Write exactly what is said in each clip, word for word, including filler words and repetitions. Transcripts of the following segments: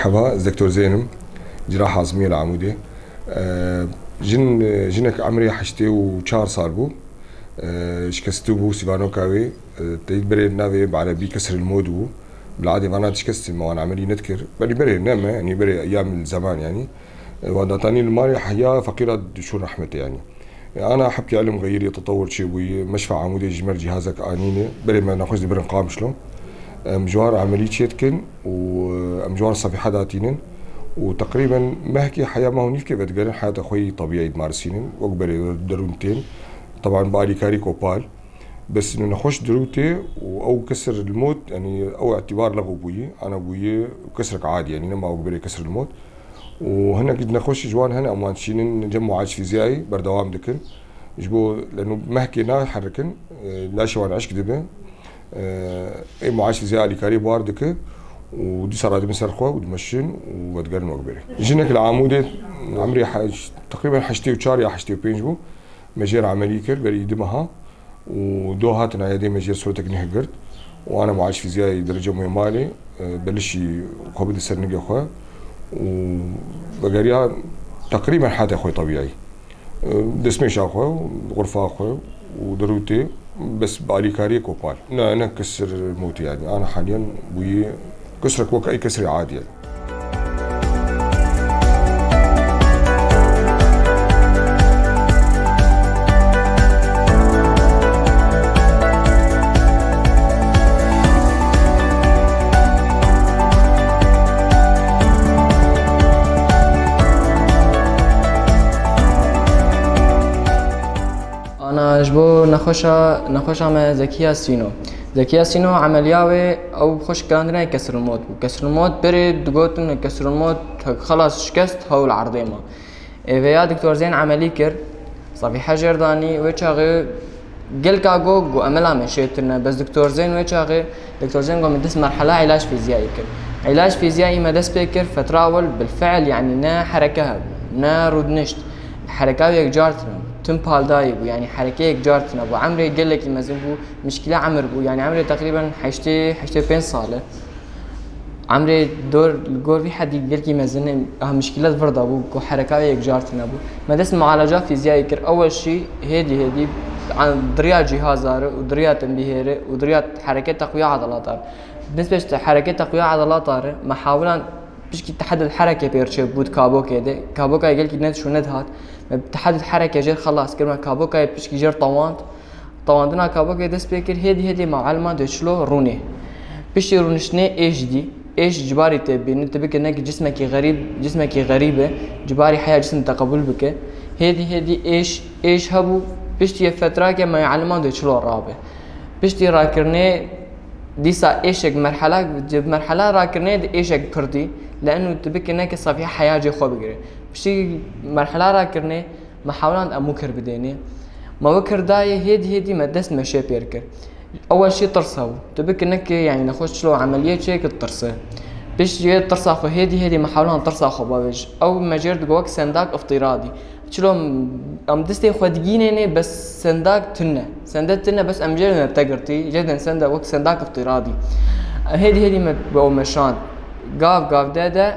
Heva, ez Doktor Zeyn im, ciraha azmiyê li Amûdê. E, jin, jinek emrê heştê û çar sal bû. E, şikestî bû sîvanoka wê. E, teyîd berê navê bi erebî kesr el mod bû. Bi adê vana şikestî me wan emelî nedikir. Belî berê ne me, yanî berê eyyam el zaman yanî. E, wan datanî li malê heya feqîra dişûn rehmetê yanî. E, ana hepkî ilim xeyirî, tetewur çêbûyî, meşfa Amûdê ji me re cîhazek anîne. Berê me nexweş dibirin Qamişlo. Em ji wan re emelî çêdikin û, e, em ji wan re sefîha datînin û teqrîben mehkê heya mah û nîvkê vedigerin heyata xwe yî tebîî dimarisînin. Wek berê derûn tên. Teban bi alîkarî Kopal. Bes nexweş dirû tê û ew kesr li mod, yanî ew îtîbar lexw bûyî, ana bûyî kesrek adî, yanî nema wek berê kesr li mod. Û hinek nexweş ji wan hene, em wan dişînin cem muac fîziyayî berdewam dikin. Ji bo leno mehkê naherikin, e, laşê wan eşk dibe. E, ê muac fîziyayî alîkarî bar dike û dîsa radibin ser xwe û dimeşin û vedigerin wek berê. Jinek li Amûdê emrê he-, teqrîben heştê û çar ya heştê û pênc bû. Me jê re emelî kir berî du meha û do hatin ayedê me jê re sûretek neh girt û ana muac fîziyayî derece muhê malê, e, belişî xwe bide ser nigê xwe û vegeriya teqrîben heyata xwe tebîî. E, destmêşa xwe, xurfa xwe û derûtê bes bi alîkariyê Kopal. Ne, ne kesir motê yanî. Ana haliyen bûyî kesrek wek ey kesrê adî ye. Ana ji bo nexweşa, nexweşa me Zekiya Sîno. Zekiya Sîno emeliya wê ew xweş kirandina kesrulmot bû. Kesrulmot berê digotin kesrulmot xelas şikest hewl erdê ma. Ê vêya Doktor Zeyn emelî kir. Safî hejer danî wê çaxê gelka got, got emela me şêtirine. Bes Doktor Zeyn wê çaxê, Doktor Zeyn got me dest merhela îlaç fîziyayî kir. Îlaç fîziyayî me dest pê kir, fetra wel bilfiil, yanî ne hereke hebû, ne rûdinişt. Hereka wê yekcar tune bû. Tim paldayî bû, yanî hereke yekcar tune bû. Emrê gelekî mezin bû, mişkîla emir bû. Yanî emrê teqrîben heştê, heştê pênc sal e. Emrê dor, li gor vî hedî gelkî mezin e, ha mişkîlet vir dabû, ku hereka wê yekcar tune bû. Me dest mualeca fîziyayê kir, ewel şî hêdî hêdî, an, diriya cîhaza re û diriya tembîhê re û diriya hereke teqwiya edalata re. Bi nisbet ji hereke teqwiya edalata re, me hawilan pişkî tehedid hereke pê re çêbû di kabokê de. Kaboka gelkî nediçû nedihat. Me tehedid hereke jêr xelas kir, me kabokayê pişkî jêr tewand. Tewandina kabokê dest pê kir, hêdî hêdî me elma dê çilo rûnê. Piştî rûniştinê êş dî. Êş cibarî tê bînin, tu bike nekî cismekî xerîb, cismekî xerîb e, cibarî heya cism te qebûl bike. Hêdî hêdî êş, êş hebû, piştî yê fetrake me elma dê çilo rabe. Piştî rakirinê dîsa êşek merhela, merhela rakirinê di êşek pir dî, li enu tu bike nekî safî heya cê xwe bigire. Piştî merhela rakirinê me hewland em wekir bidênê. Me wekir dayê, hêdî hêdî me dest me şê pêr kir. Ewel şî tirs hebû. Tu bike nekî, yanî nexweş çilo emeliyê çêkir tirse. Piştî wê tirsa xwe hêdî hêdî me hewland tirsa xwe bavêj. Ew me jêr digo wek sendak îftîradî. Çilo em destê xwe digînênê, bes sendak tune. Sende tune, bes em jêr ne te girtî, jêr den sende wek sendak îftîradî. Hêdî hêdî me bi ew meşand. Gav gav de de,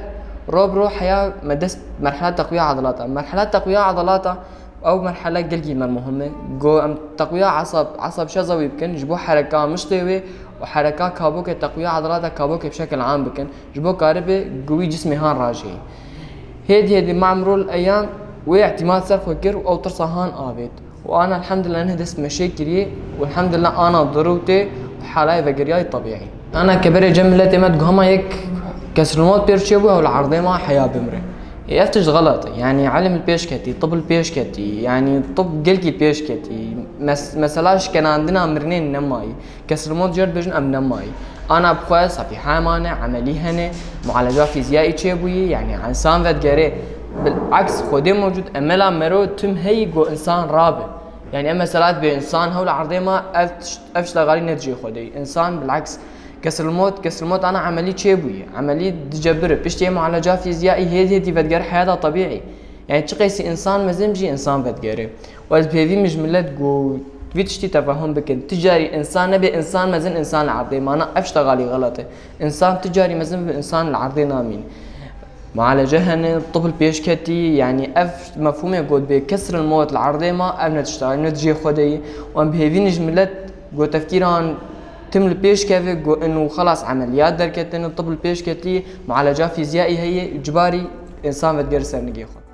ro bi ro heya me dest merhela teqwiya edalata. Merhela teqwiya edalata, ew merhele gelkî me muhim e. Go em teqwiya esab, esab şeza wî bikin, ji bo hereka miştê wê û hereka kabokê teqwiya edalata kabokê bi şekil am bikin. Ji bo karibe go wî cismê han rajeyî. Hêdî hêdî me emrol eyam wê îtîmat ser xwe kir û ew tirsa han avêt. Û ana elhamdulillah neh dest me şê kiriye û elhamdulillah ana dirûtê û halayê vegeriyayî tebîî. Ana keberê cem miletê me diguhama yek kesrulmot pêr çêbû ew li erdê ma heya bimre. Ê ev tişt xelet e. Yanî ilim li pêş ketî, tib li pêş ketî, yanî tib gelkî pêş ketî. Mes-, mesela şikenandina mirinê nemayî. Kesrulmot jêr dibêjin em nemayî. Ana bi xwe safî hemane, emelî hene, mualeca fîziyayî çêbûyî, yanî însan vedigerê. Bileks Xwedê mewcûd, emela mero tim heyî go însan rabe. Yanî em mesela dibê însan hewl erdê ma ev tişt, ev ştegalî nedijê Xwedê. Însan bileks kesrulmot, kesrulmot ana emelî çêbûyî. Emelî dicebire. Piştî mualeca fîziyayî hêdî hêdî vedigere heyata tebîî. Yanî çiqasî însan mezin jî însan vedigere. Û ez bi hêvî me ji milet ku vî tiştî tefahum bikin. Ti carî însan nebe însan mezin însan li erdê. Mana ev ştegalî xelet e. Însan ti carî mezin bi însan li erdê namîne. Mualece hene, tib li pêş ketî, yanî ev mefhûmê got bê kesr el mewt li erdê ma, ev ne tişta, ne di cihê xwe de yî. Û em bi hêvî ne ji milet got tefkîran tim li pêş keve, got in û xelas emeliyat derketin, tib li pêş ketî, mualeca fîziyayî heye, icbarî însan vedigere ser nigê xwe.